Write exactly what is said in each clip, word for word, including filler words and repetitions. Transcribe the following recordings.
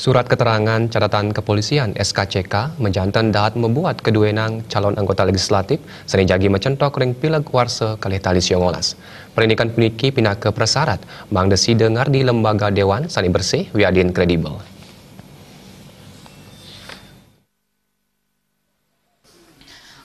Surat keterangan catatan kepolisian, S K C K, majanten dahat mabuat kaduénang calon anggota legislatif sané jagi macentok ring Pileg warsa kalih tali sia ngolas. Parindikan puniki pinaka prasarat mangda sida ngardi lembaga déwan sané bersih wiadin krédibel.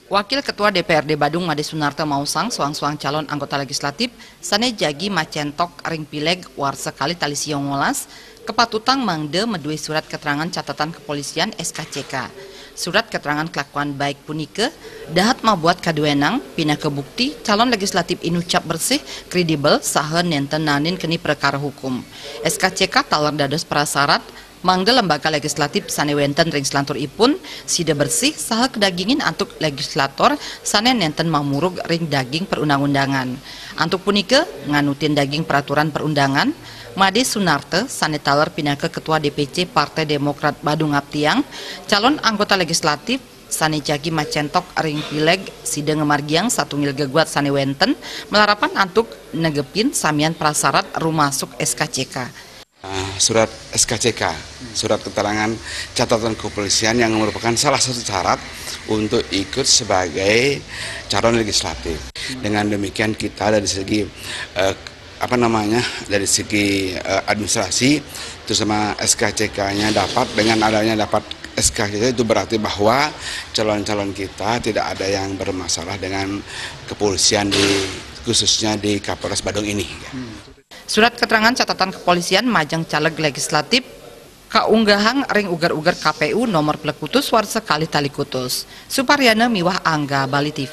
Wakil Ketua D P R D Badung Made Sunarta maosang soang-soang calon anggota legislatif sané jagi macentok ring Pileg warsa kalih tali sia ngolas kapatutang mangda madué surat keterangan catatan kepolisian, S K C K. Surat keterangan kelakuan baik punika dahat mabuat kaduénang pinaka bukti calon legislatif inucap bersih, krédibel, saha nénten naenin keni prekara hukum. S K C K taler dados prasarat mangda lembaga legislatif sané wénten ring selanturipun sida bersih saha kadagingin antuk legislator sané nénten mamurug ring daging perundang-undangan. Antuk punika, nganutin daging peraturan perundangan, Made Sunarta sané taler pinaka Ketua D P C Partai Demokrat Badung ngaptiang, calon anggota legislatif sané jagi macentok ring Pileg sida ngamargiang satunggil geguat sané wénten malarapan antuk negepin samian prasarat rumasuk S K C K. Ah, surat S K C K, surat keterangan catatan kepolisian yang merupakan salah satu syarat untuk ikut sebagai calon legislatif. Dengan demikian kita dari segi, eh, apa namanya, dari segi, eh, administrasi, terutama S K C K-nya dapat, dengan adanya dapat S K C K itu berarti bahwa calon-calon kita tidak ada yang bermasalah dengan kepolisian di, khususnya di Kapolres Badung ini. Surat keterangan catatan kepolisian majeng caleg legislatif kaunggahang ring uger-uger K P U nomor plekutus warsa kalih tali kutus. Suparyana miwah Angga, Bali T V.